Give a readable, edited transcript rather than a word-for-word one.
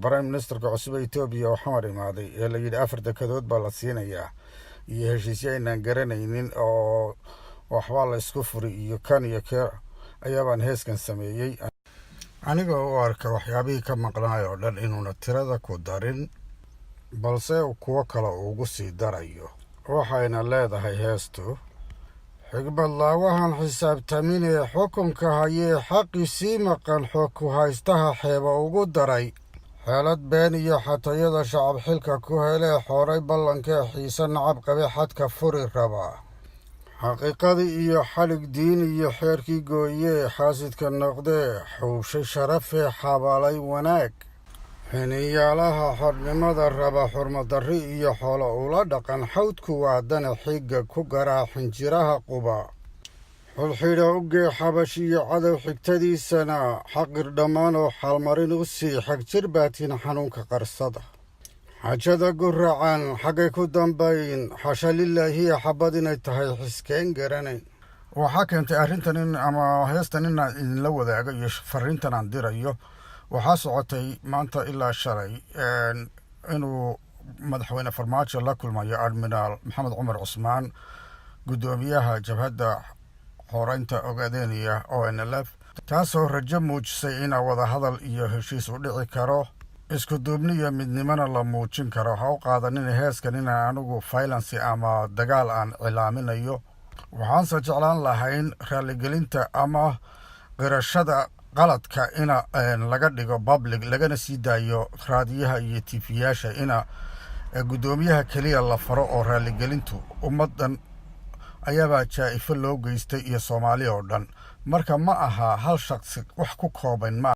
Prime Ministerka cusub ee Etoobiya oo Xamar imaaday ee la yidhi afar dekedood baa la siinayaa iyo heshiisyo aynaan garanaynin oo waxbaa la isku furi iyo kan iyo keer ayaabaan heeskan sameeyey, anigoo u arka waxyaabihii ka maqnaay oo dhan inuuna tirada ku darin, balse kuwo kale ugu sii darayo. Waxayna leedahay heestu: "Xigmad laawahan xisaabtaminee xukunka hayee xaqii sii maqan xog haystaha xeeba ugu daray xeelad been iyo xatayada shacab xilka ku helee xooray ballankee xiise nacab qabe xadka furi rabaa xaqiiqadii iyo xadhig diin iyo xeerkii gooyee xaasidka noqdee xuubshay sharafee xabaalay wanaag xiniyaalaha xornimada raba xurmadarri iyo xoolo ula dhaqan xawdku waadana xigga ku garaa xinjiraha quba xulxidha u gee xabash iyo cadow xigtadiisana xaqir dhammaan oo xaalmarin u sii xagjir baatin xanuunka qarsada xajada guracan xaggay ku dambayn xasha lilaahiya xabad inay tahay xiskeen garanayn." Waxaa keentay arrintan in ama heestan inaan idinla wadaago iyo fariintan aan dirayo, waxaa socotay maanta ilaa shalay inuu Madaxweyne Farmaajo la kulmayo Admiraal Maxamed Cumar Cusmaan, guddoomiyaha Jabhadda Xoreynta Ogaadeniya, ONLF, taasoo rajo muujisay ina wadahadal iyo heshiis u dhici karo, isku duubni iyo midnimona la muujin karo. Ha u qaadanin heeskan inaan anigu violence ama dagaal aan cilaaminayo. Waxaanse jeclaan lahayn raaligelinta ama qirashada qaladka ina laga dhigo public, lagana sii daayo raadiyaha iyo TV-yaasha, ina guddoomiyaha keliya la faro oo raaligelintu ummaddan ayaabaa jaa-ifo loo geystay iyo Soomaali oo dhan. Marka ma aha hal shaqsi wax ku kooban ma